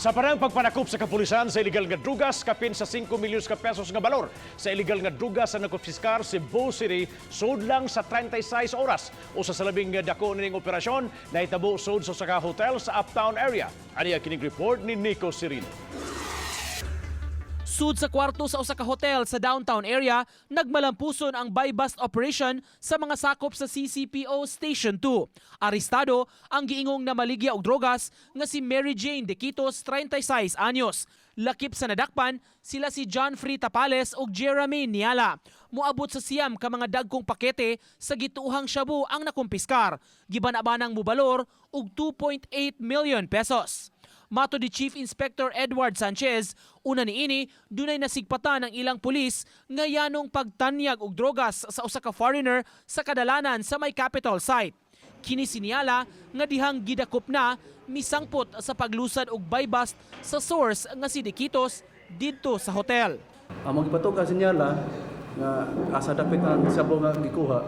Sa parang pagpanakop sa kapulisan sa illegal nga drugas, kapin sa 5 milyon ka pesos nga balor sa illegal nga drugas ang nakonfiskar Cebu City sud lang sa 36 oras. Usa sa labing dako nining operasyon nahitabo sud sa usa ka hotel sa Uptown area. Ani ang kining report ni Nico Sirino. Sud sa kwarto sa usa ka hotel sa downtown area, nagmalampuson ang buy-bust operation sa mga sakop sa CCPO Station 2. Arestado ang giingong namaligya og drogas nga si Mary Jane De Quitos, 36 anyos. Lakip sa nadakpan sila si John Free Tapales ug Jeremy Niala. Moabot sa 9 ka mga dagkong pakete sa gituohang shabu ang nakumpiskar. Giban-abanang mubalor og 2.8 million pesos. Matod ni Chief Inspector Edward Sanchez, una niini dunay nasigpatan ang ilang pulis nga yanong pagtanyag og drogas sa usa ka foreigner sa kadalanan sa may Capitol site. Kini si Niala nga dihang gidakop na misangpot sa paglusad og buy-bust sa source nga si Dequitos didto sa hotel. Among gipatukan si Niala nga asa dapit ang sabo nga gikuha.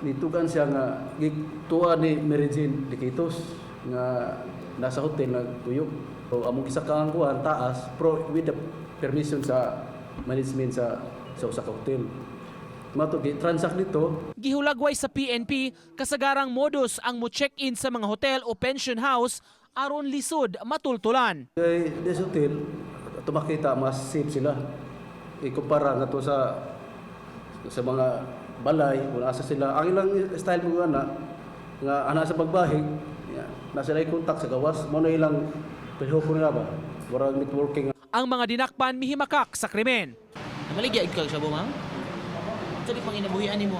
Nitugan siya nga gituwa ni Mary Jane Dikitos nga nasa hotel nagtuyok. So among gisaka ang kuan taas pro with the permission sa management sa usa ka hotel. Mao to gi-transact dito. Gihulagway sa PNP kasagarang modus ang mo check-in sa mga hotel o pension house aron lisod matultulan. Kay this hotel ato makita mas safe sila ikumpara nga to sa mga balay kung asa sila ang ilang style mo ana nga ana sa pagbahig ya, na sila contact sa gawas mo na ilang pilhoko nila ba warang networking. Ang mga dinakpan mihimakak sa krimen. Namaligya ikaw sa ma'am? Ito di panginabuhian nimo.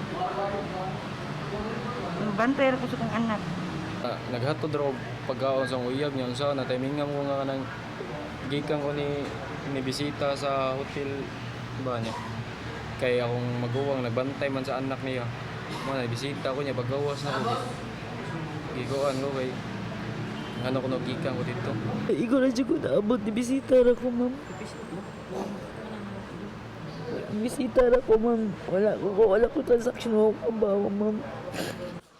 Bantay ra ko sa kong anak. Ah, naghatod raw pagkaon sa uyab niya unsa na timingan ko nga kanang gikan ko ni bisita sa hotel ba niya kay akong maguwang nagbantay man sa anak niya mo na bisita ko niya paggawas na ko gikuan ko kay ngano ko no gikan ko dito. Ikaw na siya ko naabot ni bisita ra ko, ma'am. Bisita ra ko, ma'am. Wala ko transaction mo ko bawa, ma'am.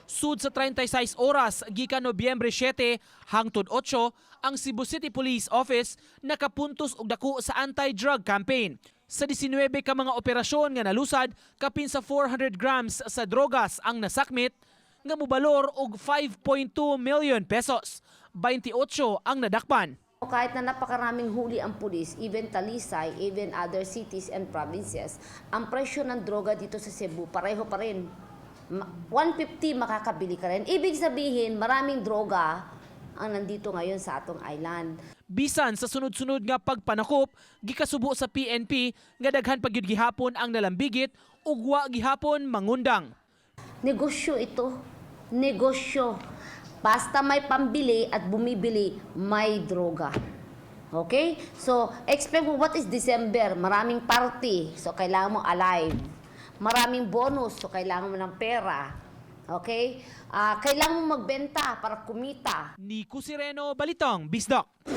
Sud sa 36 oras gikan Nobyembre 7 hangtod 8, ang Cebu City Police Office nakapuntos og dako sa anti-drug campaign. Sa 19 ka mga operasyon nga nalusad, kapin sa 400 grams sa drogas ang nasakmit nga mobalor og 5.2 million pesos. 28 ang nadakpan. Kahit na napakaraming huli ang pulis, even Talisay, even other cities and provinces, ang presyo ng droga dito sa Cebu pareho pa rin. 150 makakabili ka rin. Ibig sabihin, maraming droga ang nandito ngayon sa atong island. Bisan sa sunod-sunod nga pagpanakop, gikasubo sa PNP nga daghan pa gyud gihapon ang nalambigit ug wa gihapon mangundang. Negosyo ito. Negosyo. Basta may pambili at bumibili, may droga. Okay? So, expect mo, what is December? Maraming party. So, kailangan mo alive. Maraming bonus. So, kailangan mo ng pera. Okay? Ah, kailangan mo magbenta para kumita. Nico Sireno, Balitang Bisdak.